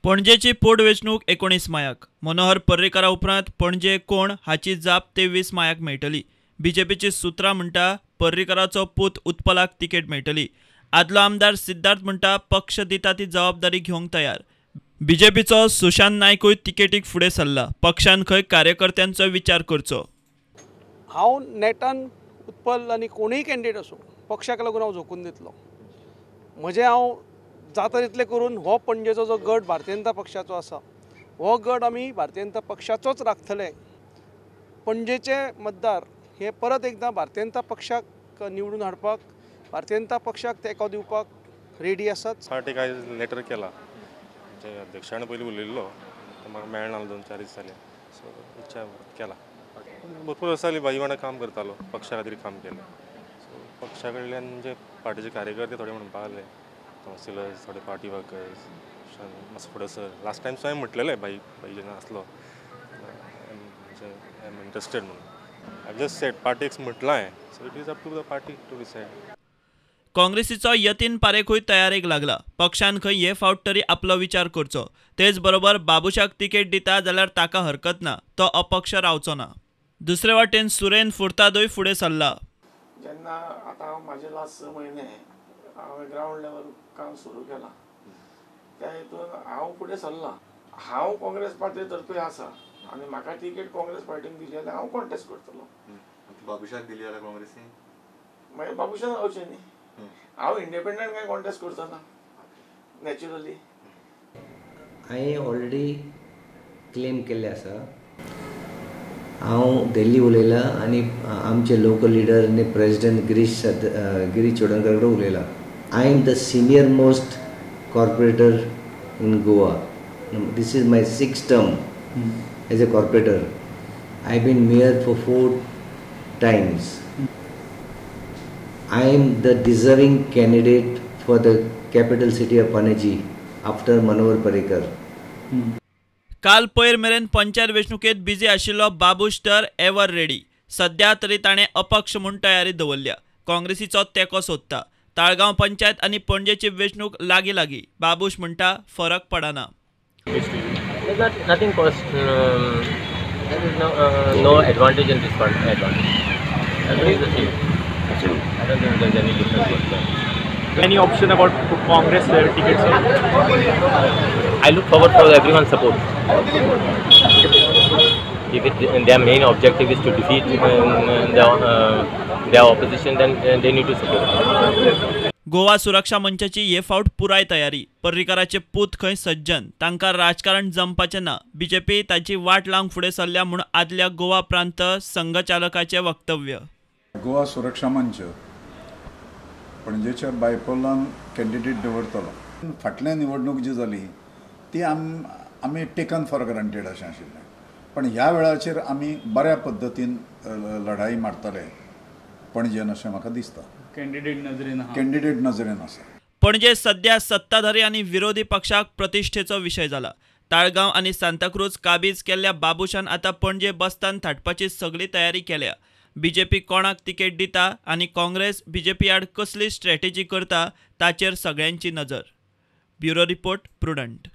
पणजेची पोटवेंचणूक 19 मायाक. मनोहर पर्रीकारा उपरांत पणजे कोण हाची जाप 23 मायाक मेळटली. बीजेपीची सूत्रां म्हणटा पर्रीकाराचो पूत उत्पलाक तिकेट मेळटली. आदलो आमदार सिद्धार्थ म्हणटा पक्ष दिता ती जबाबदारी घेवंक तयार. बीजेपीचो सुशांत नायकूय तिकेटीक फुडें सरला. पक्षान खंय कार्यकर्त्यांचो विचार करचो. हांव नेटान उत्पल आनी कोणूय कॅन्डिडेट आसूं पक्षाक लागून हांव झोकून दितलो. म्हजें हांव जाता तितलें करून हो पणजेचो जो गट भारतीय जनता पक्षाचो आसा हो गट आमी भारतीय जनता पक्षाचोच राखतले. पणजेचे मतदार हे परत एकदां भारतीय जनता पक्षाक निवडून हाडपाक, भारतीय जनता पक्षाक तेंको दिवपाक रेडी आसात. पार्टीक आयज लेटर केला, म्हणजे अध्यक्षान पयलीं उलयल्लो, म्हाका मेळना 2-4 दीस जाले, सो इच्छा केला. भरपूर वर्सां जाली भाई वांगडा काम करतालो, पक्षा खातीर काम केलें. सो पक्षा कडल्यान म्हणजे पार्टीचे कार्यकर्ते थोडे म्हणपाक लागले, कावन्सिलर्स, थोडे पार्टी वर्कर्स मातसो फुडें सर. लास्ट टायम हांवें म्हटलेलें भाई भाई जेन्ना आसलो म्हणजे I am interested म्हणून. I just said पार्टीक म्हटलां हांवें, so it is up to the party to decide. काँग्रेसीचो Yatin पारेखूय तयारेक लागला. पक्षान खंय हे फावट तरी आपलो विचार करचो. तेच बरोबर बाबुशाक तिकेट दिता जाल्यार ताका हरकत ना, तो अपक्ष रावचो ना. दुसरे वाटेन सुरेन फुर्तादूय फुडें सरला. जेन्ना आतां हांव म्हाजे लास्ट 6 म्हयने हांवें ग्रावंड लेवल काम सुरू केलां, त्या हितून हांव फुडें सरलां. हांव काँग्रेस पार्टी तर्फे आसा आनी म्हाका तिकेट काँग्रेस पार्टीन दिली जाल्यार हांव कॉन्टेस्ट करतलो. बाबुशाक दिली जाल्यार काँग्रेसीन मागीर बाबुशान रावचें न्ही, हांव इंडिपेंडंट काय कॉन्टेस्ट करचो ना नॅचरली. हांवें ऑलरेडी क्लेम केल्लें आसा. हांव दिल्ली उलयलां आनी आमचे लोकल लिडर आनी प्रेजिडेंट गिरीश चोडणकर कडेन उलयलां. I am the senior most corporator in Goa. This is my 6th term as a corporator. I been mayor for 4 times. I am the deserving candidate for the capital city of Panaji after Manohar Parrikar. काल पयर मेरेन पंचायत वेंचणुकेंत busy आशिल्लो बाबूश तर ever ready. सध्या तरी ताणें अपक्ष म्हूण तयारी दवरल्या. काँग्रेसीचो तेंको सोदता. ताळगांव पंचायत आनी पणजेची वेंचणूक लागीं लागीं. बाबूश म्हणटा फरक पडना. Nothing cost. There is no advantage and disadvantage. Everything is the same. I don't think there's any difference. Any option about Congress tickets? I look forward for everyone's support. If their main objective is to defeat their opposition, then they need to support. Goa सुरक्षा मंचाची हे फावट पुराय तयारी. पर्रीकाराचे पूत खंय सज्जन, तांकां राजकारण जमपाचें ना. बीजेपी ताची वाट लावंक फुडें सरल्या म्हूण आदल्या गोवा प्रांत संघचालकाचें वक्तव्य. गोवा सुरक्षा मंच पणजेच्या बायपोलान कॅन्डिडेट दवरतलो. फाटल्या निवडणूक जी जाली ती आमी टेकन फॉर ग्रांटेड अशें आशिल्लें, पण ह्या वेळाचेर आमी बऱ्या पद्दतीन लढाई मारतले पणजेन अशें म्हाका दिसता. कॅन्डिडेट नजरेन, कॅन्डिडेट नजरेन आसा. पणजे सध्या सत्ताधारी आनी विरोधी पक्षाक प्रतिश्ठेचो विशय जाला. ताळगांव आनी सांताक्रूज काबीज केल्ल्या बाबुशान आतां पणजे बस्तान थाटपाची सगळी तयारी केल्या. बीजेपी कोणाक तिकेट दिता आनी काँग्रेस बीजेपी आड कसली स्ट्रॅटेजी करता ताचेर सगळ्यांची नजर. Bureau report, Prudent.